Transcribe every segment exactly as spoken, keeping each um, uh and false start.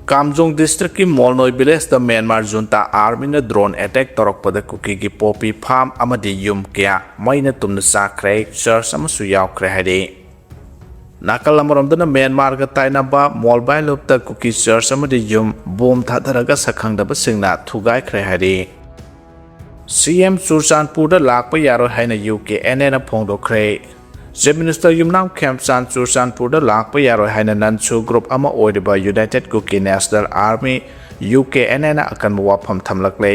ꯀꯥꯝꯖꯣꯡ ꯗꯤꯁꯇ꯭ꯔꯤꯛꯀꯤ ꯃꯣꯜꯅꯣꯏ ꯚꯤꯂꯦꯖꯇ Myanmar ꯖꯨꯟꯇꯥ ꯑꯥꯔꯃꯤꯅ drone attack ꯇꯧꯔꯛꯄꯗ ꯀꯨꯀꯤꯒꯤ poppy farm ꯑꯃꯗꯤ ꯌꯨꯝ ꯀꯌꯥ ꯃꯩꯅ ꯇꯨꯝꯅ ꯆꯥꯛꯈ꯭ꯔꯦ, ꯆꯔꯆ ꯑꯃꯁꯨ ꯌꯥꯎꯈ꯭ꯔꯦ ꯍꯥꯏꯔꯤ꯫ ꯅꯥꯀꯜ ꯑꯃꯔꯣꯝꯗꯅ ꯃ꯭ꯌꯥꯟꯃꯥꯔꯒ ꯇꯥꯏꯅꯕ ꯃꯣꯜꯕꯥꯏ ꯂꯨꯞꯇ ꯀꯨꯀꯤ ꯆꯔꯆ ꯑꯃꯗꯤ ꯌꯨꯝ ꯕꯣꯝ ꯊꯥꯗꯔꯒ ꯁꯛꯈꯪꯗꯕꯁꯤꯡꯅ ꯊꯨꯒꯥꯏꯈ꯭ꯔꯦ ꯍꯥꯏꯔꯤ꯫ ꯁꯤ ꯑꯦꯝ ꯆꯨꯔꯆꯥꯟꯄꯨꯔꯗ ꯂꯥꯛꯄ ꯌꯥꯔꯣꯏ ꯍꯥꯏꯅ ꯌꯨ ꯀꯦ ꯑꯦꯟ ꯑꯦꯅ ꯐꯣꯡꯗꯣꯛꯈ꯭ꯔꯦ꯫ ꯆꯤꯐ ꯃꯤꯅꯤꯁꯇꯔ ꯌꯨꯝꯅꯥꯝ ꯈꯦꯝꯆꯥꯟ ꯆꯨꯔꯆꯥꯟꯄꯨꯔꯗ ꯂꯥꯛꯄ ꯌꯥꯔꯣꯏ ꯍꯥꯏꯅ ꯅꯟꯁꯨ ꯒ꯭ꯔꯨꯞ ꯑꯃ ꯑꯣꯏꯔꯤꯕ united Kuki national army, U K N ꯑꯦꯅ ꯑꯀꯟꯕ ꯋꯥꯐꯝ ꯊꯝꯂꯛꯂꯦ꯫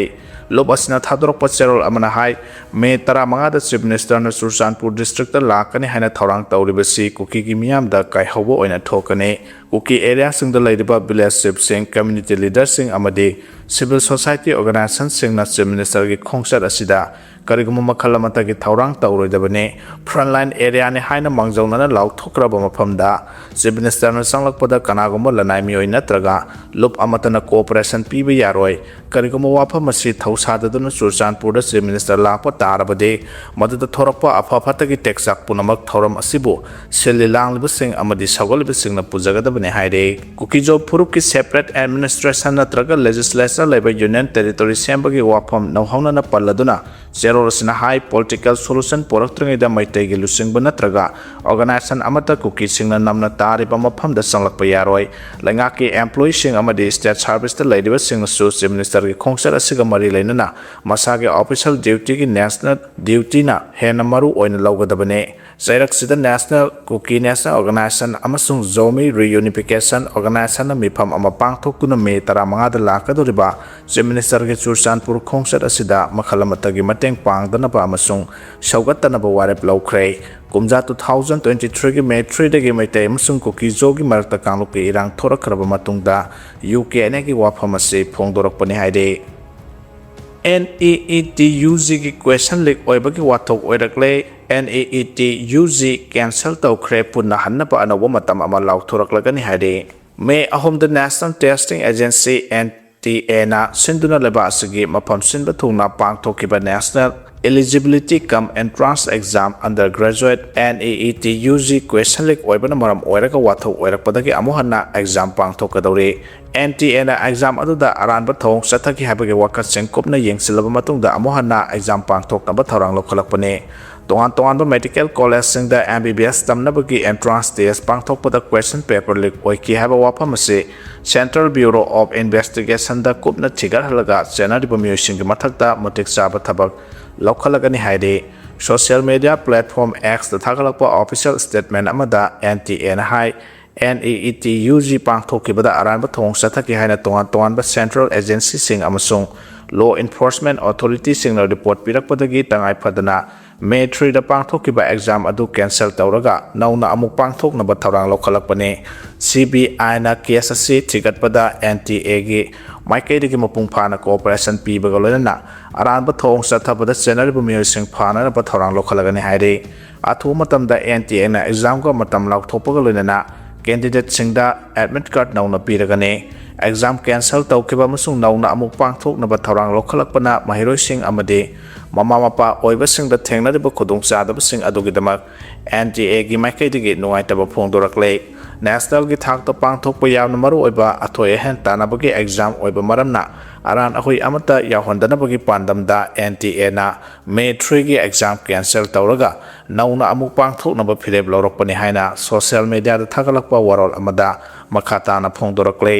ꯂꯨꯞ ꯑꯁꯤꯅ ꯊꯥꯗꯣꯔꯛꯄ ꯆꯦꯔꯣꯜ ꯑꯃꯅ ꯍꯥꯏ, ꯃꯦ ꯇꯔꯥꯃꯉꯥꯗ ꯆꯤꯐ ꯃꯤꯅꯤꯁꯇꯔꯅ ꯆꯨꯔꯆꯥꯟꯄꯨꯔ ꯗꯤꯁꯇ꯭ꯔꯤꯛꯇ ꯂꯥꯛꯀꯅꯤ ꯍꯥꯏꯅ ꯊꯧꯔꯥꯡ ꯇꯧꯔꯤꯕꯁꯤ ꯀꯨꯀꯤꯒꯤ ꯃꯤꯌꯥꯝꯗ ꯀꯥꯏꯍꯧꯕ ꯑꯣꯏꯅ ꯊꯣꯛꯀꯅꯤ꯫ ꯀꯨꯀꯤ ꯑꯦꯔꯤꯌꯥꯁꯤꯡꯗ ꯂꯩꯔꯤꯕ ꯚꯤꯂꯦꯖ ꯆꯤꯐꯁꯤꯡ, ꯀꯝꯃ꯭ꯌꯨꯅꯤꯇꯤ ꯂꯤꯗꯔꯁꯤꯡ ꯑꯃꯗꯤ ꯁꯤꯚꯤꯜ ꯁꯣꯁꯥꯏꯇꯤ ꯑꯣꯔꯒꯅꯥꯏꯖꯦꯁꯟꯁꯤꯡꯅ ꯆꯤꯐ ꯃꯤꯅꯤꯁꯇꯔꯒꯤ ꯈꯣꯡꯆꯠ ꯑꯁꯤꯗ ꯀꯔꯤꯒꯨꯝꯕ ꯃꯈꯜ ꯑꯃꯠꯇꯒꯤ ꯊꯧꯔꯥꯡ ꯇꯧꯔꯣꯏꯗꯕꯅꯤ꯫ ꯐ꯭ꯔꯟꯂꯥꯏꯟ ꯑꯦꯔꯤꯌꯥꯅꯤ ꯍꯥꯏꯅ ꯃꯥꯡꯖꯧꯅꯅ ꯂꯥꯎꯊꯣꯛꯈ꯭ꯔꯕ ꯃꯐꯝꯗ ꯆꯤꯐ ꯃꯤꯅꯤꯁꯇꯔꯅ ꯆꯪꯂꯛꯄꯗ ꯀꯅꯥꯒꯨꯝꯕ ꯂꯅꯥꯏ ꯃꯤꯑꯣꯏ ꯅꯠꯇ꯭ꯔꯒ ꯂꯨꯞ ꯑꯃꯠꯇꯅ ꯀꯣꯑꯣꯄꯔꯦꯁꯟ ꯄꯤꯕ ꯌꯥꯔꯣꯏ꯫ ꯀꯔꯤꯒꯨꯝꯕ ꯋꯥꯐꯝ ꯑꯁꯤ ꯊꯧꯁꯥꯗꯗꯨꯅ ꯆꯨꯔꯆꯥꯟꯄꯨꯔꯗ ꯆꯤꯐ ꯃꯤꯅꯤꯁꯇꯔ ꯂꯥꯛꯄ ꯇꯥꯔꯕꯗꯤ, ꯃꯗꯨꯗ ꯊꯣꯔꯛꯄ ꯑꯐ ꯐꯠꯇꯒꯤ ꯇꯦꯛꯆꯥꯛ ꯄꯨꯝꯅꯃꯛ ꯊꯧꯔꯝ ꯑꯁꯤꯕꯨ ꯁꯤꯜꯂꯤ ꯂꯥꯡꯂꯤꯕꯁꯤꯡ ꯑꯃꯗꯤ ꯁꯧꯒꯠꯂꯤꯕꯁꯤꯡꯅ ꯄꯨꯖꯒꯗꯕꯅꯤ ꯍꯥꯏꯔꯤ꯫ ꯀꯨꯀꯤꯖꯣ ꯐꯨꯔꯨꯞꯀꯤ ꯁꯦꯄꯔꯦꯠ ꯑꯦꯗꯃꯤꯅꯤꯁꯇ꯭ꯔꯦꯁꯟ ꯅꯠꯇ꯭ꯔꯒ ꯂꯦꯖꯤꯁꯂꯦꯆꯔ ꯂꯩꯕ ꯌꯨꯅꯤꯌꯟ ꯇꯦꯔꯤꯇꯣꯔꯤ ꯁꯦꯝꯕꯒꯤ ꯋꯥꯐꯝ ꯅꯧꯍꯧꯅꯅ ꯄꯜꯂꯗꯨꯅ, ꯆꯦꯔꯣꯜ ꯑꯁꯤꯅ ꯍꯥꯏ, ꯄꯣꯂꯤꯇꯤꯀꯦꯜ ꯁꯣꯂꯨꯁꯟ ꯄꯨꯔꯛꯇ꯭ꯔꯤꯉꯩꯗ ꯃꯩꯇꯩꯒꯤ ꯂꯨꯆꯤꯡꯕ ꯅꯠꯇ꯭ꯔꯒ ꯑꯣꯔꯒꯅꯥꯏꯖꯦꯁꯟ ꯑꯃꯠꯇ ꯀꯨꯀꯤꯁꯤꯡꯅ ꯅꯝꯅ ꯇꯥꯔꯤꯕ ꯃꯐꯝꯗ ꯆꯪꯂꯛꯄ ꯌꯥꯔꯣꯏ꯫ ꯂꯩꯉꯥꯛꯀꯤ ꯑꯦꯝꯄ꯭ꯂꯣꯌꯤꯁꯤꯡ ꯑꯃꯗꯤ ꯁ꯭ꯇꯦꯠ ꯁꯥꯔꯚꯤꯁꯇ ꯂꯩꯔꯤꯕꯁꯤꯡꯅꯁꯨ ꯆꯤꯐ ꯃꯤꯅꯤꯁꯇꯔꯒꯤ ꯈꯣꯡꯆꯠ ꯑꯁꯤꯒ ꯃꯔꯤ ꯂꯩꯅꯅ ꯃꯁꯥꯒꯤ ꯑꯣꯐꯤꯁꯤꯌꯦꯜ ꯗ꯭ꯌꯨꯇꯤꯒꯤ ꯅꯦꯁꯅꯦꯜ ꯗ꯭ꯌꯨꯇꯤꯅ ꯍꯦꯟꯅ ꯃꯔꯨ ꯑꯣꯏꯅ ꯂꯧꯒꯗꯕꯅꯤ꯫ ꯆꯩꯔꯛꯁꯤꯗ ꯅꯦꯁꯅꯦꯜ ꯀꯨꯀꯤ ꯅꯦꯁꯅꯦꯜ ꯑꯣꯔꯒꯅꯥꯏꯖꯦꯁꯟ ꯑꯃꯁꯨꯡ ꯖꯣꯃꯤ ꯔꯤꯌꯨꯅꯤꯐꯤꯀꯦꯁꯟ ꯑꯣꯔꯒꯅꯥꯏꯖꯦꯁꯟꯅ ꯃꯤꯐꯝ ꯑꯃ ꯄꯥꯡꯊꯣꯛꯇꯨꯅ ꯃꯦ ꯇꯔꯥꯃꯉꯥꯗ ꯂꯥꯛꯀꯗꯧꯔꯤꯕ ꯆꯤꯐ ꯃꯤꯅꯤꯁꯇꯔꯒꯤ ꯆꯨꯔꯆꯥꯟꯄꯨꯔ ꯈꯣꯡꯆꯠ ꯑꯁꯤꯗ ꯃꯈꯜ ꯑꯃꯠꯇꯒꯤ ꯃꯇꯦꯡ ꯄꯥꯡꯗꯅꯕ ꯑꯃꯁꯨꯡ ꯁꯧꯒꯠꯇꯅꯕ ꯋꯥꯔꯦꯞ ꯂꯧꯈ꯭ꯔꯦ꯫ ꯀꯨꯝꯖꯥ two thousand twenty threeꯒꯤ ꯃꯦ threeꯗꯒꯤ ꯃꯩꯇꯩ ꯑꯃꯁꯨꯡ ꯀꯨꯀꯤꯖꯣꯒꯤ ꯃꯔꯛꯇ ꯀꯥꯡꯂꯨꯞꯀꯤ ꯏꯔꯥꯡ ꯊꯣꯔꯛꯈ꯭ꯔꯕ ꯃꯇꯨꯡꯗ ꯌꯨ ꯀꯦ ꯑꯦꯟ ꯑꯦꯒꯤ ꯋꯥꯐꯝ ꯑꯁꯤ ꯐꯣꯡꯗꯣꯔꯛꯄꯅꯤ ꯍꯥꯏꯔꯤ꯫ N E E T U ꯖꯤꯒꯤ ꯀ꯭ꯋꯦꯁꯟ ꯂꯤꯛ ꯑꯣꯏꯕꯒꯤ ꯋꯥꯊꯣꯛ ꯑꯣꯏꯔꯛꯂꯦ꯫ N E E T U G cancel ꯇꯧꯈ꯭ꯔꯦ, ꯄꯨꯟꯅ ꯍꯟꯅꯕ ꯑꯅꯧꯕ ꯃꯇꯝ ꯑꯃ ꯂꯥꯎꯊꯣꯔꯛꯂꯒꯅꯤ ꯍꯥꯏꯔꯤ꯫ ꯃꯦ ꯑꯍꯨꯝꯗ national testing agency, N T ꯑꯦꯅ ꯁꯤꯟꯗꯨꯅ ꯂꯩꯕꯥꯛ ꯑꯁꯤꯒꯤ ꯃꯐꯝ ꯁꯤꯟꯕ ꯊꯨꯡꯅ ꯄꯥꯡꯊꯣꯛꯈꯤꯕ national Eligibility cum Entrance Exam Undergraduate, NEET UG question leak ꯑꯣꯏꯕꯅ ꯃꯔꯝ ꯑꯣꯏꯔꯒ ꯋꯥꯊꯣꯛ ꯑꯣꯏꯔꯛꯄꯗꯒꯤ ꯑꯃꯨꯛ ꯍꯟꯅ exam ꯄꯥꯡꯊꯣꯛꯀꯗꯧꯔꯤ꯫ NTAꯅ exam ꯑꯗꯨꯗ ꯑꯔꯥꯟꯕ ꯊꯧꯑꯣꯡ ꯆꯠꯊꯈꯤ ꯍꯥꯏꯕꯒꯤ ꯋꯥꯀꯠꯁꯤꯡ ꯀꯨꯞꯅ ꯌꯦꯡꯁꯤꯜꯂꯕ ꯃꯇꯨꯡꯗ ꯑꯃꯨꯛ ꯍꯟꯅ exam ꯄꯥꯡꯊꯣꯛꯅꯕ ꯊꯧꯔꯥꯡ ꯂꯧꯈꯠꯂꯛꯄꯅꯤ꯫ ꯇꯣꯉꯥꯟ ꯇꯣꯉꯥꯟꯕ medical collegeꯁꯤꯡꯗ MBBS ꯇꯝꯅꯕꯒꯤ entrance test ꯄꯥꯡꯊꯣꯛꯄꯗ question paper leak ꯑꯣꯏꯈꯤ ꯍꯥꯏꯕ ꯋꯥꯐꯝ ꯑꯁꯤ Central Bureau of Investigationꯗ ꯀꯨꯞꯅ ꯊꯤꯒꯠꯍꯜꯂꯒ ꯆꯦꯟꯅꯔꯤꯕ ꯃꯤꯑꯣꯏꯁꯤꯡꯒꯤ ꯃꯊꯛꯇ ꯃꯇꯤꯛ ꯆꯥꯕ ꯊꯕꯛ ꯂꯧꯈꯠꯂꯒꯅꯤ ꯍꯥꯏꯔꯤ꯫ Social media platform Xꯇ ꯊꯥꯒꯠꯂꯛꯄ official statement ꯑꯃꯗ NTAꯅ ꯍꯥꯏ, NEET UG ꯄꯥꯡꯊꯣꯛꯈꯤꯕꯗ ꯑꯔꯥꯟꯕ ꯊꯧꯑꯣꯡ ꯆꯠꯊꯈꯤ ꯍꯥꯏꯅ ꯇꯣꯉꯥꯟ ꯇꯣꯉꯥꯟꯕ central agencyꯁꯤꯡ ꯑꯃꯁꯨꯡ law enforcement authorityꯁꯤꯡꯅ report ꯄꯤꯔꯛꯄꯗꯒꯤ ꯇꯉꯥꯏ ꯐꯗꯅ May threeꯗ ꯄꯥꯡꯊꯣꯛꯈꯤꯕ exam ꯑꯗꯨ cancel ꯇꯧꯔꯒ ꯅꯧꯅ ꯑꯃꯨꯛ ꯄꯥꯡꯊꯣꯛꯅꯕ ꯊꯧꯔꯥꯡ ꯂꯧꯈꯠꯂꯛꯄꯅꯤ꯫ CBIꯅ case ꯑꯁꯤ ꯊꯤꯒꯠꯄꯗ NTAꯒꯤ ꯃꯥꯏꯀꯩꯗꯒꯤ ꯃꯄꯨꯡ ꯐꯥꯅ cooperation ꯄꯤꯕꯒ ꯂꯣꯏꯅꯅ ꯑꯔꯥꯟꯕ ꯊꯧꯑꯣꯡ ꯆꯠꯊꯕꯗ ꯆꯦꯟꯅꯔꯤꯕ ꯃꯤꯑꯣꯏꯁꯤꯡ ꯐꯥꯅꯅꯕ ꯊꯧꯔꯥꯡ ꯂꯧꯈꯠꯂꯒꯅꯤ ꯍꯥꯏꯔꯤ꯫ ꯑꯊꯨꯕ ꯃꯇꯝꯗ NTAꯅ examꯒ ꯃꯇꯝ ꯂꯥꯎꯊꯣꯛꯄꯒ ꯂꯣꯏꯅꯅ candidateꯁꯤꯡꯗ admit card ꯅꯧꯅ ꯄꯤꯔꯒꯅꯤ꯫ Exam cancel ꯇꯧꯈꯤꯕ ꯑꯃꯁꯨꯡ ꯅꯧꯅ ꯑꯃꯨꯛ ꯄꯥꯡꯊꯣꯛꯅꯕ ꯊꯧꯔꯥꯡ ꯂꯧꯈꯠꯂꯛꯄꯅ ꯃꯍꯩꯔꯣꯏꯁꯤꯡ ꯑꯃꯗꯤ ꯃꯃꯥ ꯃꯄꯥ ꯑꯣꯏꯕꯁꯤꯡꯗ ꯊꯦꯡꯅꯔꯤꯕ ꯈꯨꯗꯣꯡꯆꯥꯗꯕꯁꯤꯡ ꯑꯗꯨꯒꯤꯗꯃꯛ NTAꯒꯤ ꯃꯥꯏꯀꯩꯗꯒꯤ ꯅꯨꯡꯉꯥꯏꯇꯕ ꯐꯣꯡꯗꯣꯔꯛꯂꯦ꯫ Nationalꯒꯤ ꯊꯥꯛꯇ ꯄꯥꯡꯊꯣꯛꯄ ꯌꯥꯝꯅ ꯃꯔꯨꯑꯣꯏꯕ ꯑꯊꯣꯏ ꯑꯍꯦꯟ ꯇꯥꯟꯅꯕꯒꯤ exam ꯑꯣꯏꯕ ꯃꯔꯝꯅ ꯑꯔꯥꯟ ꯑꯍꯣꯏ ꯑꯃꯠꯇ ꯌꯥꯎꯍꯟꯗꯅꯕꯒꯤ ꯄꯥꯟꯗꯝꯗ NTAꯅ May threeꯒꯤ exam cancel ꯇꯧꯔꯒ ꯅꯧꯅ ꯑꯃꯨꯛ ꯄꯥꯡꯊꯣꯛꯅꯕ ꯐꯤꯔꯦꯞ ꯂꯧꯔꯛꯄꯅꯤ ꯍꯥꯏꯅ social mediaꯗ ꯊꯥꯒꯠꯂꯛꯄ ꯋꯥꯔꯣꯜ ꯑꯃꯗ ꯃꯈꯥ ꯇꯥꯅ ꯐꯣꯡꯗꯣꯔꯛꯂꯤ꯫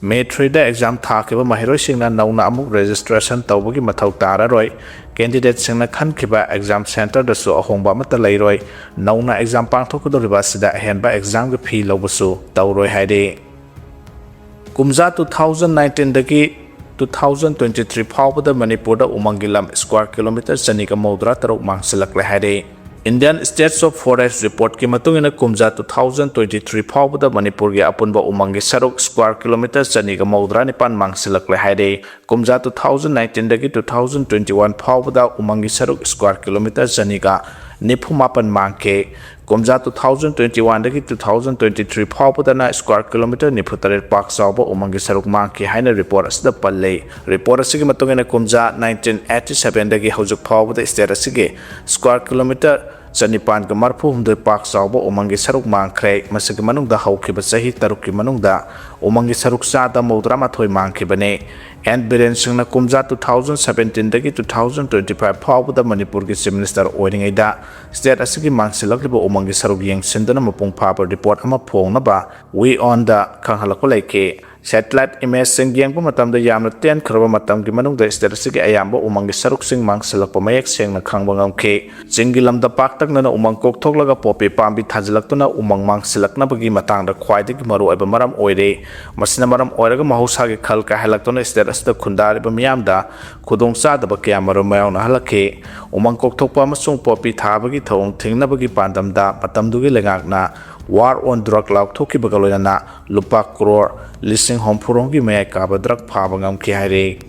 May threeꯗ exam ꯊꯥꯈꯤꯕ ꯃꯍꯩꯔꯣꯏꯁꯤꯡꯅ ꯅꯧꯅ ꯑꯃꯨꯛ registration ꯇꯧꯕꯒꯤ ꯃꯊꯧ ꯇꯥꯔꯔꯣꯏ꯫ Candidateꯁꯤꯡꯅ ꯈꯟꯈꯤꯕ exam centreꯗꯁꯨ ꯑꯍꯣꯡꯕ ꯑꯃꯠꯇ ꯂꯩꯔꯣꯏ꯫ ꯅꯧꯅ exam ꯄꯥꯡꯊꯣꯛꯀꯗꯧꯔꯤꯕ ꯑꯁꯤꯗ ꯑꯍꯦꯟꯕ examꯒꯤ fee ꯂꯧꯕꯁꯨ ꯇꯧꯔꯣꯏ ꯍꯥꯏꯔꯤ꯫ ꯀꯨꯝꯖꯥ two thousand nineteenꯗꯒꯤ two thousand twenty three ꯐꯥꯎꯕꯗ ꯃꯅꯤꯄꯨꯔꯗ ꯎꯃꯪꯒꯤ ꯂꯝ square kilometre ꯆꯅꯤꯒ ꯃꯧꯗ꯭ꯔꯥ ꯇꯔꯨꯛ ꯃꯥꯡꯁꯤꯜꯂꯛꯂꯦ ꯍꯥꯏꯔꯤ꯫ Indian States of Forest reportꯀꯤ ꯃꯇꯨꯡ ꯏꯟꯅ ꯀꯨꯝꯖꯥ two thousand twenty three ꯐꯥꯎꯕꯗ ꯃꯅꯤꯄꯨꯔꯒꯤ ꯑꯄꯨꯟꯕ ꯎꯃꯪꯒꯤ ꯁꯔꯨꯛ square kilometre ꯆꯅꯤꯒ ꯃꯧꯗ꯭ꯔꯥ ꯅꯤꯄꯥꯟ ꯃꯥꯡꯁꯤꯜꯂꯛꯂꯦ ꯍꯥꯏꯔꯤ꯫ ꯀꯨꯝꯖꯥ two thousand nineteenꯗꯒꯤ two thousand twenty one ꯐꯥꯎꯕꯗ ꯎꯃꯪꯒꯤ ꯁꯔꯨꯛ square kilometre ꯆꯅꯤꯒ ꯅꯤꯐꯨ ꯃꯥꯄꯟ ꯃꯥꯡꯈꯤ꯫ ꯀꯨꯝꯖꯥ two thousand twenty one ꯗꯒꯤ two thousand twenty three ꯐꯥꯎꯕꯗꯅ square kilometre ꯅꯤꯐꯨ ꯇꯔꯦꯠ ꯄꯥꯛ ꯆꯥꯎꯕ ꯎꯃꯪꯒꯤ ꯁꯔꯨꯛ ꯃꯥꯡꯈꯤ ꯍꯥꯏꯅ report ꯑꯁꯤꯗ ꯄꯜꯂꯤ꯫ Report ꯑꯁꯤꯒꯤ ꯃꯇꯨꯡ ꯏꯟꯅ ꯀꯨꯝꯖꯥ nineteen eighty seven ꯗꯒꯤ ꯍꯧꯖꯤꯛ ꯐꯥꯎꯕꯗ state ꯑꯁꯤꯒꯤ square kilometre ꯆꯅꯤꯄꯥꯟꯒ ꯃꯔꯤꯐꯨ ꯍꯨꯝꯗꯣꯏ ꯄꯥꯛ ꯆꯥꯎꯕ ꯎꯃꯪꯒꯤ ꯁꯔꯨꯛ ꯃꯥꯡꯈ꯭ꯔꯦ꯫ ꯃꯁꯤꯒꯤ ꯃꯅꯨꯡꯗ ꯍꯧꯈꯤꯕ ꯆꯍꯤ ꯇꯔꯨꯛꯀꯤ ꯃꯅꯨꯡꯗ ꯎꯃꯪꯒꯤ ꯁꯔꯨꯛ ꯆꯥꯗ ꯃꯧꯗ꯭ꯔꯥ ꯃꯥꯊꯣꯏ ꯃꯥꯡꯈꯤꯕꯅꯤ꯫ ꯑꯦꯟ ꯕꯤꯔꯦꯟ ꯁꯤꯡꯅ ꯀꯨꯝꯖꯥ two thousand seventeen ꯗꯒꯤ two thousand twenty five ꯐꯥꯎꯕꯗ ꯃꯅꯤꯄꯨꯔꯒꯤ Chief Minister ꯑꯣꯏꯔꯤꯉꯩꯗ state ꯑꯁꯤꯒꯤ ꯃꯥꯡꯁꯤꯜꯂꯛꯂꯤꯕ ꯎꯃꯪꯒꯤ ꯁꯔꯨꯛ ꯌꯦꯡꯁꯤꯟꯗꯨꯅ ꯃꯄꯨꯡ ꯐꯥꯕ report ꯑꯃ ꯐꯣꯡꯅꯕ We On ꯗ ꯈꯪꯍꯜꯂꯛꯄ ꯂꯩꯈꯤ꯫ Satellite image ꯁꯤꯡ ꯌꯦꯡꯕ ꯃꯇꯝꯗ ꯌꯥꯝꯅ ꯇꯦꯟꯈ꯭ꯔꯕ ꯃꯇꯝꯒꯤ ꯃꯅꯨꯡꯗ state ꯑꯁꯤꯒꯤ ꯑꯌꯥꯝꯕ ꯎꯃꯪꯒꯤ ꯁꯔꯨꯛꯁꯤꯡ ꯃꯥꯡꯁꯤꯜꯂꯛꯄ ꯃꯌꯦꯛ ꯁꯦꯡꯅ ꯈꯪꯕ ꯉꯝꯈꯤ꯫ ꯆꯤꯡꯒꯤ ꯂꯝꯗ ꯄꯥꯛꯇꯛꯅꯅ ꯎꯃꯪ ꯀꯣꯛꯊꯣꯛꯂꯒ ꯄꯣꯄꯤ ꯄꯥꯝꯕꯤ ꯊꯥꯖꯤꯜꯂꯛꯇꯨꯅ ꯎꯃꯪ ꯃꯥꯡꯁꯤꯜꯂꯛꯅꯕꯒꯤ ꯃꯇꯥꯡꯗ ꯈ꯭ꯋꯥꯏꯗꯒꯤ ꯃꯔꯨꯑꯣꯏꯕ ꯃꯔꯝ ꯑꯣꯏꯔꯦ꯫ ꯃꯁꯤꯅ ꯃꯔꯝ ꯑꯣꯏꯔꯒ ꯃꯍꯧꯁꯥꯒꯤ ꯈꯜ ꯀꯥꯏꯍꯜꯂꯛꯇꯨꯅ state ꯑꯁꯤꯗ ꯈꯨꯟꯗꯥꯔꯤꯕ ꯃꯤꯌꯥꯝꯗ ꯈꯨꯗꯣꯡꯆꯥꯗꯕ ꯀꯌꯥꯃꯔꯨꯝ ꯃꯥꯌꯣꯛꯅꯍꯜꯂꯛꯈꯤ꯫ ꯎꯃꯪ ꯀꯣꯛꯊꯣꯛꯄ ꯑꯃꯁꯨꯡ ꯄꯣꯄꯤ ꯊꯥꯕꯒꯤ ꯊꯧꯑꯣꯡ ꯊꯤꯡꯅꯕꯒꯤ ꯄꯥꯟꯗꯝꯗ ꯃꯇꯝꯗꯨꯒꯤ ꯂꯩꯉꯥꯛꯅ War on Drug ꯂꯥꯎꯊꯣꯛꯈꯤꯕꯒ ꯂꯣꯏꯅꯅ ꯂꯨꯄꯥ ꯀ꯭ꯔꯣꯔ ꯂꯤꯁꯤꯡ ꯍꯨꯝꯐꯨ ꯔꯣꯝꯒꯤ ꯃꯌꯥꯏ ꯀꯥꯕ drug ꯐꯥꯕ ꯉꯝꯈꯤ ꯍꯥꯏꯔꯤ꯫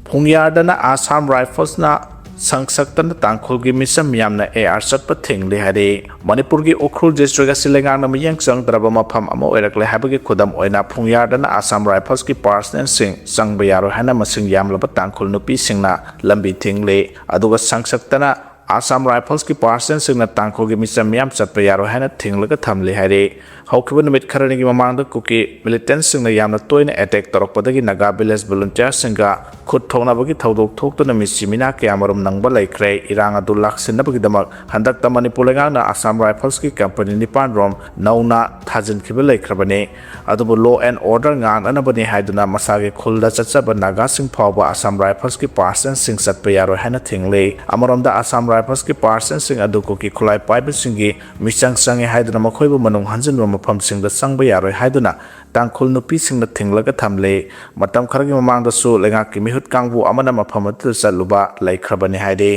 ꯐꯨꯡꯌꯥꯔꯗꯅ Assam Riflesꯅ ꯁꯪꯁꯛꯇꯅ ꯇꯥꯡꯈꯨꯜꯒꯤ ꯃꯤꯆꯝ ꯃꯤꯌꯥꯝꯅ AR ꯆꯠꯄ ꯊꯤꯡꯂꯤ ꯍꯥꯏꯔꯤ꯫ ꯃꯅꯤꯄꯨꯔꯒꯤ ꯎꯈ꯭ꯔꯨꯜ district ꯑꯁꯤ ꯂꯩꯉꯥꯛꯅ ꯃꯤꯠꯌꯦꯡ ꯆꯪꯗ꯭ꯔꯕ ꯃꯐꯝ ꯑꯃ ꯑꯣꯏꯔꯛꯂꯦ ꯍꯥꯏꯕꯒꯤ ꯈꯨꯗꯝ ꯑꯣꯏꯅ ꯐꯨꯡꯌꯥꯔꯗꯅ Assam Riflesꯀꯤ personnelꯁꯤꯡ ꯆꯪꯕ ꯌꯥꯔꯣꯏ ꯍꯥꯏꯅ ꯃꯁꯤꯡ ꯌꯥꯝꯂꯕ ꯇꯥꯡꯈꯨꯜ ꯅꯨꯄꯤꯁꯤꯡꯅ ꯂꯝꯕꯤ ꯊꯤꯡꯂꯤ꯫ ꯑꯗꯨꯒ ꯁꯪꯁꯛꯇꯅ Assam Riflesꯀꯤ personnelꯁꯤꯡꯅ ꯇꯥꯡꯈꯨꯜꯒꯤ ꯃꯤꯆꯝ ꯃꯤꯌꯥꯝ ꯆꯠꯄ ꯌꯥꯔꯣꯏ ꯍꯥꯏꯅ ꯊꯤꯡꯂꯒ ꯊꯝꯂꯤ ꯍꯥꯏꯔꯤ꯫ ꯍꯧꯈꯤꯕ ꯅꯨꯃꯤꯠ ꯈꯔꯅꯤꯒꯤ ꯃꯃꯥꯡꯗ ꯀꯨꯀꯤ militantꯁꯤꯡꯅ ꯌꯥꯝꯅ ꯇꯣꯏꯅ attack ꯇꯧꯔꯛꯄꯗꯒꯤ Naga village volunteerꯁꯤꯡꯒ ꯈꯨꯠ ꯊꯣꯛꯅꯕꯒꯤ ꯊꯧꯗꯣꯛ ꯊꯣꯛꯇꯨꯅ ꯃꯤꯁꯤ ꯃꯤꯅꯥ ꯀꯌꯥꯃꯔꯨꯝ ꯅꯪꯕ ꯂꯩꯈ꯭ꯔꯦ꯫ ꯏꯔꯥꯡ ꯑꯗꯨ ꯂꯥꯛꯁꯤꯟꯅꯕꯒꯤꯗꯃꯛ ꯍꯟꯗꯛꯇ ꯃꯅꯤꯄꯨꯔ ꯂꯩꯉꯥꯛꯅ Assam Riflesꯀꯤ company ꯅꯤꯄꯥꯟ ꯔꯣꯝ ꯅꯧꯅ ꯊꯥꯖꯤꯟꯈꯤꯕ ꯂꯩꯈ꯭ꯔꯕꯅꯤ꯫ ꯑꯗꯨꯕꯨ law and order ꯉꯥꯛꯅꯅꯕꯅꯤ ꯍꯥꯏꯗꯨꯅ ꯃꯁꯥꯒꯤ ꯈꯨꯜꯗ ꯆꯠꯆꯕ Nagaꯁꯤꯡ ꯐꯥꯎꯕ Assam Riflesꯀꯤ personnelꯁꯤꯡ ꯆꯠꯄ ꯌꯥꯔꯣꯏ ꯍꯥꯏꯅ ꯊꯤꯡꯂꯤ꯫ ꯑꯃꯔꯣꯝꯗ Assam Riflesꯀꯤ personnelꯁꯤꯡ ꯑꯗꯨ ꯀꯨꯀꯤ ꯈꯨꯠꯂꯥꯏ ꯄꯥꯏꯕꯁꯤꯡꯒꯤ ꯃꯤꯆꯪ ꯆꯪꯉꯤ ꯍꯥꯏꯗꯨꯅ ꯃꯈꯣꯏꯕꯨ ꯃꯅꯨꯡ ꯍꯟꯖꯤꯟꯕ ꯃꯐꯝꯁꯤꯡꯗ ꯆꯪꯕ ꯌꯥꯔꯣꯏ ꯍꯥꯏꯗꯨꯅ ꯇꯥꯡꯈꯨꯜ ꯅꯨꯄꯤꯁꯤꯡꯅ ꯊꯤꯡꯂꯒ ꯊꯝꯂꯤ꯫ ꯃꯇꯝ ꯈꯔꯒꯤ ꯃꯃꯥꯡꯗꯁꯨ ꯂꯩꯉꯥꯛꯀꯤ ꯃꯤꯍꯨꯠ ꯀꯥꯡꯕꯨ ꯑꯃꯅ ꯃꯐꯝ ꯑꯗꯨꯗ ꯆꯠꯂꯨꯕ ꯂꯩꯈ꯭ꯔꯕꯅꯤ ꯍꯥꯏꯔꯤ꯫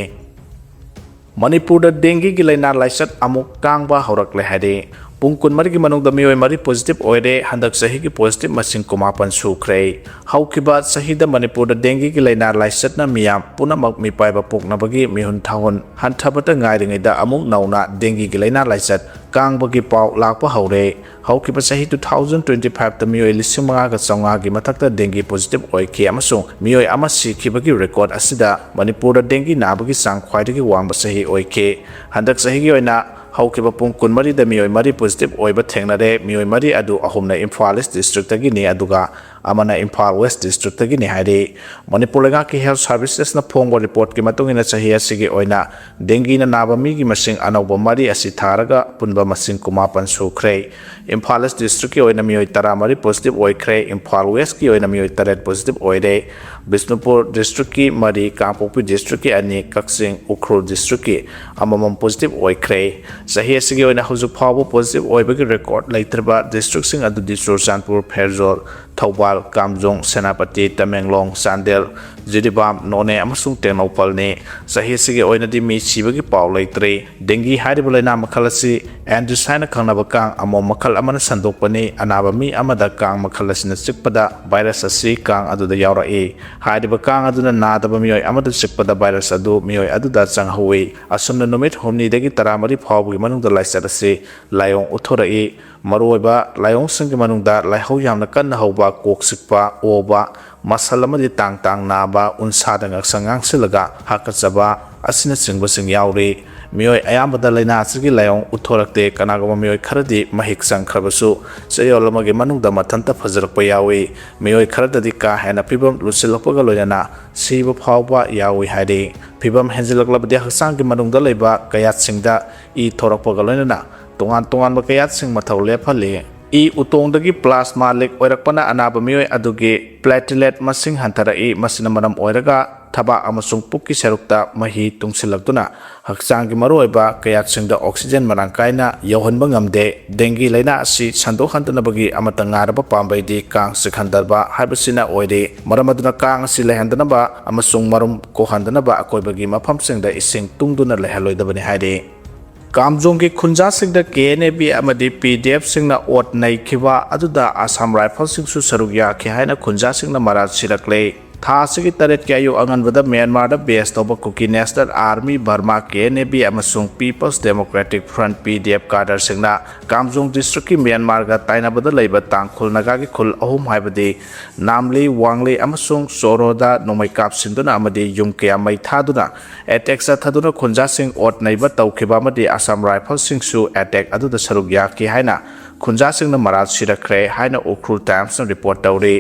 ꯃꯅꯤꯄꯨꯔꯗ dengueꯒꯤ ꯂꯥꯏꯅꯥ ꯂꯥꯏꯆꯠ ꯑꯃꯨꯛ ꯀꯥꯡꯕ ꯍꯧꯔꯛꯂꯦ ꯍꯥꯏꯔꯤ꯫ ꯄꯨꯡ ꯀꯨꯟꯃꯔꯤꯒꯤ ꯃꯅꯨꯡꯗ ꯃꯤꯑꯣꯏ ꯃꯔꯤ positive ꯑꯣꯏꯔꯦ꯫ ꯍꯟꯗꯛ ꯆꯍꯤꯒꯤ positive ꯃꯁꯤꯡ ꯀꯨꯟꯃꯥꯄꯟ ꯁꯨꯈ꯭ꯔꯦ꯫ ꯍꯧꯈꯤꯕ ꯆꯍꯤꯗ ꯃꯅꯤꯄꯨꯔꯗ dengueꯒꯤ ꯂꯥꯏꯅꯥ ꯂꯥꯏꯆꯠꯅ ꯃꯤꯌꯥꯝ ꯄꯨꯝꯅꯃꯛ ꯃꯤꯄꯥꯏꯕ ꯄꯣꯛꯅꯕꯒꯤ ꯃꯤꯍꯨꯟ ꯊꯥꯍꯨꯟ ꯍꯟꯊꯕꯇ ꯉꯥꯏꯔꯤꯉꯩꯗ ꯑꯃꯨꯛ ꯅꯧꯅ dengueꯒꯤ ꯂꯥꯏꯅꯥ ꯂꯥꯏꯆꯠ ꯀꯥꯡꯕꯒꯤ ꯄꯥꯎ ꯂꯥꯛꯄ ꯍꯧꯔꯦ꯫ ꯍꯧꯈꯤꯕ ꯆꯍꯤ two thousand twenty fiveꯇ ꯃꯤꯑꯣꯏ ꯂꯤꯁꯤꯡ ꯃꯉꯥꯒ ꯆꯥꯝꯃꯉꯥꯒꯤ ꯃꯊꯛꯇ dengue positive ꯑꯣꯏꯈꯤ ꯑꯃꯁꯨꯡ ꯃꯤꯑꯣꯏ ꯑꯃ ꯁꯤꯈꯤꯕꯒꯤ record ꯑꯁꯤꯗ ꯃꯅꯤꯄꯨꯔꯗ dengue ꯅꯥꯕꯒꯤ ꯆꯥꯡ ꯈ꯭ꯋꯥꯏꯗꯒꯤ ꯋꯥꯡꯕ ꯆꯍꯤ ꯑꯣꯏꯈꯤ꯫ ꯍꯟꯗꯛ ꯆꯍꯤꯒꯤ ꯑꯣꯏꯅ ꯍꯧꯈꯤꯕ ꯄꯨꯡ ꯀꯨꯟꯃꯔꯤꯗ ꯃꯤꯑꯣꯏ ꯃꯔꯤ positive ꯑꯣꯏꯕ ꯊꯦꯡꯅꯔꯦ꯫ ꯃꯤꯑꯣꯏ ꯃꯔꯤ ꯑꯗꯨ ꯑꯍꯨꯝꯅ ꯏꯝꯐꯥꯜ East districtꯇꯒꯤꯅꯤ, ꯑꯗꯨꯒ ꯑꯃꯅ ꯏꯝꯐꯥꯜ West districtꯇꯒꯤꯅꯤ ꯍꯥꯏꯔꯤ꯫ ꯃꯅꯤꯄꯨꯔ ꯂꯩꯉꯥꯛꯀꯤ health servicesꯅ ꯐꯣꯡꯕ reportꯀꯤ ꯃꯇꯨꯡ ꯏꯟꯅ, ꯆꯍꯤ ꯑꯁꯤꯒꯤ ꯑꯣꯏꯅ dengueꯅ ꯅꯥꯕ ꯃꯤꯒꯤ ꯃꯁꯤꯡ ꯑꯅꯧꯕ ꯃꯔꯤ ꯑꯁꯤ ꯊꯥꯔꯒ ꯑꯄꯨꯟꯕ ꯃꯁꯤꯡ ꯀꯨꯟꯃꯥꯄꯟ ꯁꯨꯈ꯭ꯔꯦ꯫ ꯏꯝꯐꯥꯜ East districtꯀꯤ ꯑꯣꯏꯅ ꯃꯤꯑꯣꯏ ꯇꯔꯥꯃꯔꯤ positive ꯑꯣꯏꯈ꯭ꯔꯦ꯫ ꯏꯝꯐꯥꯜ Westꯀꯤ ꯑꯣꯏꯅ ꯃꯤꯑꯣꯏ ꯇꯔꯦꯠ positive ꯑꯣꯏꯔꯦ꯫ ꯕꯤꯁꯅꯨꯄꯨꯔ districtꯀꯤ ꯃꯔꯤ, ꯀꯥꯡꯄꯣꯛꯄꯤ districtꯀꯤ ꯑꯅꯤ, ꯀꯛꯆꯤꯡ, ꯎꯈ꯭ꯔꯨꯜ districtꯀꯤ ꯑꯃꯃꯝ positive ꯑꯣꯏꯈ꯭ꯔꯦ꯫ ꯆꯍꯤ ꯑꯁꯤꯒꯤ ꯑꯣꯏꯅ ꯍꯧꯖꯤꯛ ꯐꯥꯎꯕ positive ꯑꯣꯏꯕꯒꯤ record ꯂꯩꯇ꯭ꯔꯤꯕ districtꯁꯤꯡ ꯑꯗꯨꯗꯤ ꯆꯨꯔꯆꯥꯟꯄꯨꯔ, ꯐꯦꯔꯖꯣꯜ, ꯊꯧꯕꯥꯜ, ꯀꯥꯝꯖꯣꯡ, ꯁꯦꯅꯥꯄꯇꯤ, ꯇꯃꯦꯡꯂꯣꯡ, ꯆꯥꯟꯗꯦꯜ, ꯖꯤꯔꯤꯕꯥꯝ, ꯅꯣꯅꯦ ꯑꯃꯁꯨꯡ ꯇꯦꯡꯅꯧꯄꯜꯅꯤ꯫ ꯆꯍꯤ ꯑꯁꯤꯒꯤ ꯑꯣꯏꯅꯗꯤ ꯃꯤ ꯁꯤꯕꯒꯤ ꯄꯥꯎ ꯂꯩꯇ꯭ꯔꯤ꯫ Dengue ꯍꯥꯏꯔꯤꯕ ꯂꯥꯏꯅꯥ ꯃꯈꯜ ꯑꯁꯤ Aedes ꯍꯥꯏꯅ ꯈꯪꯅꯕ ꯀꯥꯡ ꯑꯃꯣꯝ ꯃꯈꯜ ꯑꯃꯅ ꯁꯟꯗꯣꯛꯄꯅꯤ꯫ ꯑꯅꯥꯕ ꯃꯤ ꯑꯃꯗ ꯀꯥꯡ ꯃꯈꯜ ꯑꯁꯤꯅ ꯆꯤꯛꯄꯗ virus ꯑꯁꯤ ꯀꯥꯡ ꯑꯗꯨꯗ ꯌꯥꯎꯔꯛꯏ꯫ ꯍꯥꯏꯔꯤꯕ ꯀꯥꯡ ꯑꯗꯨꯅ ꯅꯥꯗꯕ ꯃꯤꯑꯣꯏ ꯑꯃꯗ ꯆꯤꯛꯄꯗ virus ꯑꯗꯨ ꯃꯤꯑꯣꯏ ꯑꯗꯨꯗ ꯆꯪꯍꯧꯏ꯫ ꯑꯁꯨꯝꯅ ꯅꯨꯃꯤꯠ ꯍꯨꯝꯅꯤꯗꯒꯤ ꯇꯔꯥꯃꯔꯤ ꯐꯥꯎꯕꯒꯤ ꯃꯅꯨꯡꯗ ꯂꯥꯏꯆꯠ ꯑꯁꯤ ꯂꯥꯏꯑꯣꯡ ꯎꯠꯊꯣꯔꯛꯏ꯫ ꯃꯔꯨꯑꯣꯏꯕ ꯂꯥꯏꯑꯣꯡꯁꯤꯡꯒꯤ ꯃꯅꯨꯡꯗ ꯂꯥꯏꯍꯧ ꯌꯥꯝꯅ ꯀꯟꯅ ꯍꯧꯕ, ꯀꯣꯛ ꯆꯤꯛꯄ, ꯑꯣꯕ, ꯃꯁꯜ ꯑꯃꯗꯤ ꯇꯥꯡ ꯇꯥꯡ ꯅꯥꯕ, ꯎꯟꯁꯥꯗ ꯉꯛꯁꯪ ꯉꯥꯡꯁꯤꯜꯂꯒ ꯍꯥꯀꯠꯆꯕ ꯑꯁꯤꯅꯆꯤꯡꯕꯁꯤꯡ ꯌꯥꯎꯔꯤ꯫ ꯃꯤꯑꯣꯏ ꯑꯌꯥꯝꯕꯗ ꯂꯥꯏꯅꯥ ꯑꯁꯤꯒꯤ ꯂꯥꯏꯑꯣꯡ ꯎꯠꯊꯣꯔꯛꯇꯦ꯫ ꯀꯅꯥꯒꯨꯝꯕ ꯃꯤꯑꯣꯏ ꯈꯔꯗꯤ ꯃꯍꯤꯛ ꯆꯪꯈ꯭ꯔꯕꯁꯨ ꯆꯌꯣꯜ ꯑꯃꯒꯤ ꯃꯅꯨꯡꯗ ꯃꯊꯟꯇ ꯐꯖꯔꯛꯄ ꯌꯥꯎꯏ꯫ ꯃꯤꯑꯣꯏ ꯈꯔꯗꯗꯤ ꯀꯥ ꯍꯦꯟꯅ ꯐꯤꯕꯝ ꯂꯨꯁꯤꯜꯂꯛꯄꯒ ꯂꯣꯏꯅꯅ ꯁꯤꯕ ꯐꯥꯎꯕ ꯌꯥꯎꯏ ꯍꯥꯏꯔꯤ꯫ ꯐꯤꯕꯝ ꯍꯦꯟꯖꯤꯜꯂꯛꯂꯕꯗꯤ ꯍꯛꯆꯥꯡꯒꯤ ꯃꯅꯨꯡꯗ ꯂꯩꯕ ꯀꯌꯥꯠꯁꯤꯡꯗ ꯏ ꯊꯣꯔꯛꯄꯒ ꯂꯣꯏꯅꯅ ꯇꯣꯉꯥꯟ ꯇꯣꯉꯥꯟꯕ ꯀꯌꯥꯠꯁꯤꯡ ꯃꯊꯧ ꯂꯦꯞꯍꯜꯂꯤ꯫ ꯏ ꯎꯇꯣꯡꯗꯒꯤ plasma leak ꯑꯣꯏꯔꯛꯄꯅ ꯑꯅꯥꯕ ꯃꯤꯑꯣꯏ ꯑꯗꯨꯒꯤ platelet ꯃꯁꯤꯡ ꯍꯟꯊꯔꯛꯏ꯫ ꯃꯁꯤꯅ ꯃꯔꯝ ꯑꯣꯏꯔꯒ ꯊꯕꯥꯛ ꯑꯃꯁꯨꯡ ꯄꯨꯛꯀꯤ ꯁꯔꯨꯛꯇ ꯃꯍꯤ ꯇꯨꯡꯁꯤꯜꯂꯛꯇꯨꯅ ꯍꯛꯆꯥꯡꯒꯤ ꯃꯔꯨꯑꯣꯏꯕ ꯀꯌꯥꯠꯁꯤꯡꯗ oxygen ꯃꯔꯥꯡ ꯀꯥꯏꯅ ꯌꯧꯍꯟꯕ ꯉꯝꯗꯦ꯫ Dengue ꯂꯥꯏꯅꯥ ꯑꯁꯤ ꯁꯟꯗꯣꯛꯍꯟꯗꯅꯕꯒꯤ ꯑꯃꯠꯇ ꯉꯥꯏꯔꯕ ꯄꯥꯝꯕꯩꯗꯤ ꯀꯥꯡ ꯆꯤꯛꯍꯟꯗꯕ ꯍꯥꯏꯕꯁꯤꯅ ꯑꯣꯏꯔꯤ꯫ ꯃꯔꯝ ꯑꯗꯨꯅ ꯀꯥꯡ ꯑꯁꯤ ꯂꯩꯍꯟꯗꯅꯕ ꯑꯃꯁꯨꯡ ꯃꯔꯨꯝ ꯀꯣꯛꯍꯟꯗꯅꯕ ꯑꯀꯣꯏꯕꯒꯤ ꯃꯐꯝꯁꯤꯡꯗ ꯏꯁꯤꯡ ꯇꯨꯡꯗꯨꯅ ꯂꯩꯍꯜꯂꯣꯏꯗꯕꯅꯤ ꯍꯥꯏꯔꯤ꯫ ꯀꯥꯝꯖꯣꯡꯒꯤ ꯈꯨꯟꯖꯥꯁꯤꯡꯗ ꯀꯦ ꯑꯦꯟ ꯑꯦ ꯕꯤ ꯑꯃꯗꯤ ꯄꯤ ꯗꯤ ꯑꯦꯐꯁꯤꯡꯅ ꯑꯣꯠ ꯅꯩꯈꯤꯕ ꯑꯗꯨꯗ ꯑꯁꯥꯝ ꯔꯥꯏꯐꯜꯁꯤꯡꯁꯨ ꯁꯔꯨꯛ ꯌꯥꯈꯤ ꯍꯥꯏꯅ ꯈꯨꯟꯖꯥꯁꯤꯡꯅ ꯃꯔꯥꯜ ꯁꯤꯔꯛꯂꯦ꯫ ꯊꯥ ꯑꯁꯤꯒꯤ ꯇꯔꯦꯠꯀꯤ ꯑꯌꯨꯛ ꯑꯉꯟꯕꯗ ꯃ꯭ꯌꯥꯟꯃꯥꯔꯗ ꯕꯦꯁ ꯇꯧꯕ Kuki national army, Burma, K N A B ꯑꯃꯁꯨꯡ people's democratic front, P D F, ꯀꯥꯗꯔꯁꯤꯡꯅ ꯀꯥꯝꯖꯣꯡ ꯗꯤꯁꯇ꯭ꯔꯤꯛꯀꯤ ꯃ꯭ꯌꯥꯟꯃꯥꯔꯒ ꯇꯥꯏꯅꯕꯗ ꯂꯩꯕ ꯇꯥꯡꯈꯨꯜ ꯅꯥꯒꯥꯒꯤ ꯈꯨꯜ ꯑꯍꯨꯝ ꯍꯥꯏꯕꯗꯤ ꯅꯥꯝꯂꯤ, ꯋꯥꯡꯂꯤ ꯑꯃꯁꯨꯡ ꯆꯣꯔꯣꯗ ꯅꯣꯡꯃꯩ ꯀꯥꯞꯁꯤꯟꯗꯨꯅ ꯑꯃꯗꯤ ꯌꯨꯝ ꯀꯌꯥ ꯃꯩ ꯊꯥꯗꯨꯅ ꯑꯦꯇꯦꯛ ꯆꯠꯊꯗꯨꯅ ꯈꯨꯟꯖꯥꯁꯤꯡ ꯑꯣꯠ ꯅꯩꯕ ꯇꯧꯈꯤꯕ ꯑꯃꯗꯤ ꯑꯁꯥꯝ ꯔꯥꯏꯐꯜꯁꯤꯡꯁꯨ ꯑꯦꯇꯦꯛ ꯑꯗꯨꯗ ꯁꯔꯨꯛ ꯌꯥꯈꯤ ꯍꯥꯏꯅ ꯈꯨꯟꯖꯥꯁꯤꯡꯅ ꯃꯔꯥꯜ ꯁꯤꯔꯛꯈ꯭ꯔꯦ ꯍꯥꯏꯅ ꯎꯈ꯭ꯔꯨꯜ ꯇꯥꯏꯝꯁꯅ ꯔꯤꯄꯣꯔꯠ ꯇꯧꯔꯤ꯫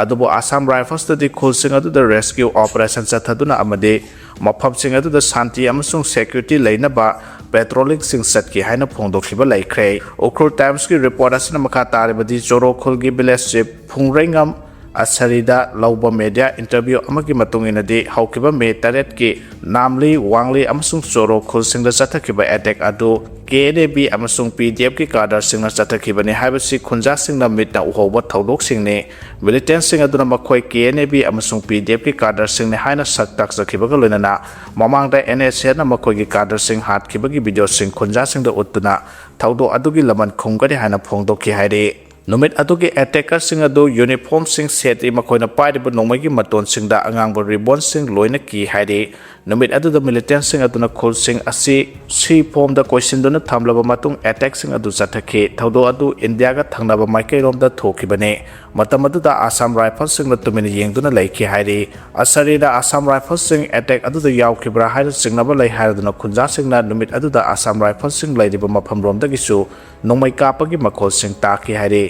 ꯑꯗꯨꯕꯨ ꯑꯁꯥꯝ ꯔꯥꯏꯐꯜꯁꯇꯗꯤ ꯈꯨꯜꯁꯤꯡ ꯑꯗꯨꯗ ꯔꯦꯁꯀ꯭ꯌꯨ ꯑꯣꯄꯔꯦꯁꯟ ꯆꯠꯊꯗꯨꯅ ꯑꯃꯗꯤ ꯃꯐꯝꯁꯤꯡ ꯑꯗꯨꯗ ꯁꯥꯟꯇꯤ ꯑꯃꯁꯨꯡ ꯁꯦꯀ꯭ꯌꯨꯔꯤꯇꯤ ꯂꯩꯅꯕ ꯄꯦꯇ꯭ꯔꯣꯂꯤꯡꯁꯤꯡ ꯆꯠꯈꯤ ꯍꯥꯏꯅ ꯐꯣꯡꯗꯣꯛꯈꯤꯕ ꯂꯩꯈ꯭ꯔꯦ꯫ ꯎꯈ꯭ꯔꯨꯜ ꯇꯥꯏꯝꯁꯀꯤ ꯔꯤꯄꯣꯔꯠ ꯑꯁꯤꯅ ꯃꯈꯥ ꯇꯥꯔꯤꯕꯗꯤ ꯆꯣꯔꯣ ꯈꯨꯜꯒꯤ ꯚꯤꯂꯦꯖ ꯆꯤꯐ ꯐꯨꯡꯔꯩꯉꯝ ꯑꯁꯔꯤꯗ ꯂꯧꯕ ꯃꯦꯗꯤꯌꯥ ꯏꯟꯇꯔꯚ꯭ꯌꯨ ꯑꯃꯒꯤ ꯃꯇꯨꯡ ꯏꯟꯅꯗꯤ ꯍꯧꯈꯤꯕ ꯃꯦ ꯇꯔꯦꯠꯀꯤ ꯅꯥꯝꯂꯤ, ꯋꯥꯡꯂꯤ ꯑꯃꯁꯨꯡ ꯆꯣꯔꯣ ꯈꯨꯜꯁꯤꯡꯗ ꯆꯠꯊꯈꯤꯕ ꯑꯦꯇꯦꯛ ꯑꯗꯨ ꯀꯦ ꯑꯦꯟ ꯑꯦ ꯕꯤ ꯑꯃꯁꯨꯡ ꯄꯤ ꯗꯤ ꯑꯦꯐꯀꯤ ꯀꯥꯗꯔꯁꯤꯡꯅ ꯆꯠꯊꯈꯤꯕꯅꯤ ꯍꯥꯏꯕꯁꯤ ꯈꯨꯟꯖꯥꯁꯤꯡꯅ ꯃꯤꯠꯅ ꯎꯍꯧꯕ ꯊꯧꯗꯣꯛꯁꯤꯡꯅꯤ꯫ ꯃꯤꯂꯤꯇꯦꯟꯁꯤꯡ ꯑꯗꯨꯅ ꯃꯈꯣꯏ ꯀꯦ ꯑꯦꯟ ꯑꯦ ꯕꯤ ꯑꯃꯁꯨꯡ ꯄꯤ ꯗꯤ ꯑꯦꯐꯀꯤ ꯀꯥꯗꯔꯁꯤꯡꯅꯤ ꯍꯥꯏꯅ ꯁꯛ ꯇꯥꯛꯆꯈꯤꯕꯒ ꯂꯣꯏꯅꯅ ꯃꯃꯥꯡꯗ ꯑꯦꯟ ꯑꯦꯁ ꯑꯦꯅ ꯃꯈꯣꯏꯒꯤ ꯀꯥꯗꯔꯁꯤꯡ ꯍꯥꯠꯈꯤꯕꯒꯤ ꯚꯤꯗꯤꯑꯣꯁꯤꯡ ꯈꯨꯟꯖꯥꯁꯤꯡꯗ ꯎꯠꯇꯨꯅ ꯊꯧꯗꯣꯛ ꯑꯗꯨꯒꯤ ꯂꯃꯟ ꯈꯨꯝꯒꯅꯤ ꯍꯥꯏꯅ ꯐꯣꯡꯗꯣꯛꯈꯤ ꯍꯥꯏꯔꯤ꯫ ꯅꯨꯃꯤꯠ ꯑꯗꯨꯒꯤ ꯑꯦꯇꯦꯀꯔꯁꯤꯡ ꯑꯗꯨ ꯌꯨꯅꯤꯐꯣꯔꯝꯁꯤꯡ ꯁꯦꯠꯂꯤ, ꯃꯈꯣꯏꯅ ꯄꯥꯏꯔꯤꯕ ꯅꯣꯡꯃꯩꯒꯤ ꯃꯇꯣꯟꯁꯤꯡꯗ ꯑꯉꯥꯡꯕ ꯔꯤꯕꯣꯟꯁꯤꯡ ꯂꯣꯏꯅ ꯀꯤ ꯍꯥꯏꯔꯤ꯫ ꯅꯨꯃꯤꯠ ꯑꯗꯨꯗ ꯃꯤꯂꯤꯇꯦꯟꯁꯤꯡ ꯑꯗꯨꯅ ꯈꯨꯜꯁꯤꯡ ꯑꯁꯤ ꯁꯤ ꯐꯣꯝꯗ ꯀꯣꯏꯁꯤꯟꯗꯨꯅ ꯊꯝꯂꯕ ꯃꯇꯨꯡ ꯑꯦꯇꯦꯛꯁꯤꯡ ꯑꯗꯨ ꯆꯠꯊꯈꯤ꯫ ꯊꯧꯗꯣꯛ ꯑꯗꯨ ꯏꯟꯗꯤꯌꯥꯒ ꯊꯪꯅꯕ ꯃꯥꯏꯀꯩꯔꯣꯝꯗ ꯊꯣꯛꯈꯤꯕꯅꯤ꯫ ꯃꯇꯝ ꯑꯗꯨꯗ ꯑꯁꯥꯝ ꯔꯥꯏꯐꯜꯁꯤꯡꯅ ꯇꯨꯃꯤꯟꯅ ꯌꯦꯡꯗꯨꯅ ꯂꯩꯈꯤ ꯍꯥꯏꯔꯤ꯫ ꯑꯁꯔꯤꯅ ꯑꯁꯥꯝ ꯔꯥꯏꯐꯜꯁꯤꯡ ꯑꯦꯇꯦꯛ ꯑꯗꯨꯗ ꯌꯥꯎꯈꯤꯕ꯭ꯔꯥ ꯍꯥꯏꯅ ꯆꯤꯡꯅꯕ ꯂꯩ ꯍꯥꯏꯔꯗꯨꯅ ꯈꯨꯟꯖꯥꯁꯤꯡꯅ ꯅꯨꯃꯤꯠ ꯑꯗꯨꯗ ꯑꯁꯥꯝ ꯔꯥꯏꯐꯜꯁꯤꯡ ꯂꯩꯔꯤꯕ ꯃꯐꯝꯔꯣꯝꯗꯒꯤꯁꯨ ꯅꯣꯡꯃꯩ ꯀꯥꯞꯄꯒꯤ ꯃꯈꯣꯜꯁꯤꯡ ꯇꯥꯈꯤ ꯍꯥꯏꯔꯤ꯫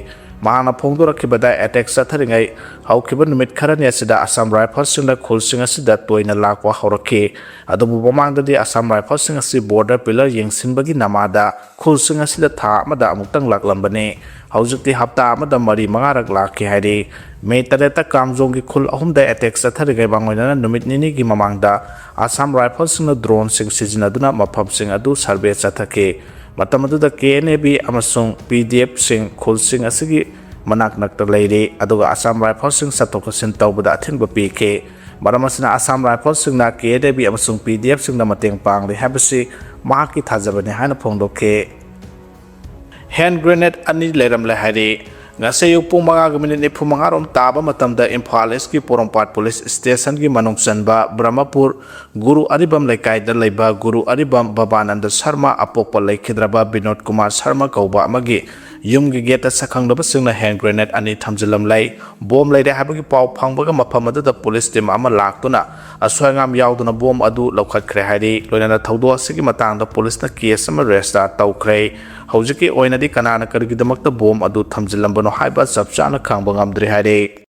ꯃꯍꯥꯛꯅ ꯐꯣꯡꯗꯣꯔꯛꯈꯤꯕꯗ, ꯑꯦꯇꯦꯛ ꯆꯠꯊꯔꯤꯉꯩ ꯍꯧꯈꯤꯕ ꯅꯨꯃꯤꯠ ꯈꯔꯅꯤ ꯑꯁꯤꯗ ꯑꯁꯥꯝ ꯔꯥꯏꯐꯜꯁꯤꯡꯅ ꯈꯨꯜꯁꯤꯡ ꯑꯁꯤꯗ ꯇꯣꯏꯅ ꯂꯥꯛꯄ ꯍꯧꯔꯛꯈꯤ꯫ ꯑꯗꯨꯕꯨ ꯃꯃꯥꯡꯗꯗꯤ ꯑꯁꯥꯝ ꯔꯥꯏꯐꯜꯁꯤꯡ ꯑꯁꯤ ꯕꯣꯔꯗꯔ ꯄꯤꯂꯔ ꯌꯦꯡꯁꯤꯟꯕꯒꯤ ꯅꯃꯥꯗ ꯈꯨꯜꯁꯤꯡ ꯑꯁꯤꯗ ꯊꯥ ꯑꯃꯗ ꯑꯃꯨꯛꯇꯪ ꯂꯥꯛꯂꯝꯕꯅꯤ꯫ ꯍꯧꯖꯤꯛꯇꯤ ꯍꯞꯇꯥ ꯑꯃꯗ ꯃꯔꯤ ꯃꯉꯥꯔꯛ ꯂꯥꯛꯈꯤ ꯍꯥꯏꯔꯤ꯫ ꯃꯦ ꯇꯔꯦꯠꯇ ꯀꯥꯝꯖꯣꯡꯒꯤ ꯈꯨꯜ ꯑꯍꯨꯝꯗ ꯑꯦꯇꯦꯛ ꯆꯠꯊꯔꯤꯉꯩ ꯃꯥꯡꯑꯣꯏꯅꯅ ꯅꯨꯃꯤꯠ ꯅꯤꯅꯤꯒꯤ ꯃꯃꯥꯡꯗ ꯑꯁꯥꯝ ꯔꯥꯏꯐꯜꯁꯤꯡꯅ ꯗ꯭ꯔꯣꯟꯁꯤꯡ ꯁꯤꯖꯤꯟꯅꯗꯨꯅ ꯃꯐꯝꯁꯤꯡ ꯑꯗꯨ ꯁꯔꯚꯦ ꯆꯠꯊꯈꯤ꯫ ꯃꯇꯝ ꯑꯗꯨꯗ ꯀꯦ ꯑꯦꯟ ꯑꯦ ꯕꯤ ꯑꯃꯁꯨꯡ ꯄꯤ ꯗꯤ ꯑꯦꯐꯁꯤꯡ ꯈꯨꯜꯁꯤꯡ ꯑꯁꯤꯒꯤ ꯃꯅꯥꯛ ꯅꯛꯇ ꯂꯩꯔꯤ, ꯑꯗꯨꯒ ꯑꯁꯥꯝ ꯔꯥꯏꯐꯜꯁꯤꯡ ꯆꯠꯊꯣꯛ ꯆꯠꯁꯤꯟ ꯇꯧꯕꯗ ꯑꯊꯤꯡꯕ ꯄꯤꯈꯤ꯫ ꯃꯔꯝ ꯑꯁꯤꯅ ꯑꯁꯥꯝ ꯔꯥꯏꯐꯜꯁꯤꯡꯅ ꯀꯦ ꯑꯦꯟ ꯑꯦ ꯕꯤ ꯑꯃꯁꯨꯡ ꯄꯤ ꯗꯤ ꯑꯦꯐꯁꯤꯡꯗ ꯃꯇꯦꯡ ꯄꯥꯡꯂꯤ ꯍꯥꯏꯕꯁꯤ ꯃꯍꯥꯛꯀꯤ ꯊꯥꯖꯕꯅꯤ ꯍꯥꯏꯅ ꯐꯣꯡꯗꯣꯛꯈꯤ꯫ ꯍꯦꯟ ꯒ꯭ꯔꯦꯅꯦꯗ ꯑꯅꯤ ꯂꯩꯔꯝꯂꯦ ꯍꯥꯏꯔꯤ꯫ ꯉꯁꯤ ꯑꯌꯨꯛ ꯄꯨꯡ ꯃꯉꯥꯒ ꯃꯤꯅꯤꯠ ꯅꯤꯐꯨ ꯃꯉꯥ ꯔꯣꯝ ꯇꯥꯕ ꯃꯇꯝꯗ ꯏꯝꯐꯥꯜ ꯏꯁꯀꯤ ꯄꯣꯔꯣꯝꯄꯥꯠ ꯄꯨꯂꯤꯁ ꯁ꯭ꯇꯦꯁꯟꯒꯤ ꯃꯅꯨꯡ ꯆꯟꯕ ꯕ꯭ꯔꯍꯃꯄꯨꯔ ꯒꯨꯔꯨ ꯑꯔꯤꯕꯝ ꯂꯩꯀꯥꯏꯗ ꯂꯩꯕ ꯒꯨꯔꯨ ꯑꯔꯤꯕꯝ ꯕꯕꯥꯅꯟꯗ ꯁꯔꯃ, ꯑꯄꯣꯛꯄ ꯂꯩꯈꯤꯗ꯭ꯔꯕ ꯕꯤꯅꯣꯗ ꯀꯨꯃꯥꯔ ꯁꯔꯃ ꯀꯧꯕ ꯑꯃꯒꯤ ꯌꯨꯝꯒꯤ ꯒꯦꯠꯇ ꯁꯛꯈꯪꯗꯕꯁꯤꯡꯅ ꯍꯦꯟ ꯒ꯭ꯔꯦꯅꯦꯗ ꯑꯅꯤ ꯊꯝꯖꯤꯜꯂꯝꯂꯦ꯫ ꯕꯣꯝ ꯂꯩꯔꯦ ꯍꯥꯏꯕꯒꯤ ꯄꯥꯎ ꯐꯪꯕꯒ ꯃꯐꯝ ꯑꯗꯨꯗ ꯄꯨꯂꯤꯁ ꯇꯤꯝ ꯑꯃ ꯂꯥꯛꯇꯨꯅ ꯑꯁꯣꯏ ꯑꯉꯥꯝ ꯌꯥꯎꯗꯅ ꯕꯣꯝ ꯑꯗꯨ ꯂꯧꯈꯠꯈ꯭ꯔꯦ ꯍꯥꯏꯔꯤ꯫ ꯂꯣꯏꯅꯅ ꯊꯧꯗꯣꯛ ꯑꯁꯤꯒꯤ ꯃꯇꯥꯡꯗ ꯄꯨꯂꯤꯁꯅ ꯀꯦꯁ ꯑꯃ ꯔꯦꯖꯤꯁꯇꯥꯔ ꯇꯧꯈ꯭ꯔꯦ꯫ ꯍꯧꯖꯤꯛꯀꯤ ꯑꯣꯏꯅꯗꯤ ꯀꯅꯥꯅ ꯀꯔꯤꯒꯤꯗꯃꯛꯇ ꯕꯣꯝ ꯑꯗꯨ ꯊꯝꯖꯤꯜꯂꯝꯕꯅꯣ ꯍꯥꯏꯕ ꯆꯞ ꯆꯥꯅ ꯈꯪꯕ ꯉꯝꯗ꯭ꯔꯤ ꯍꯥꯏꯔꯤ꯫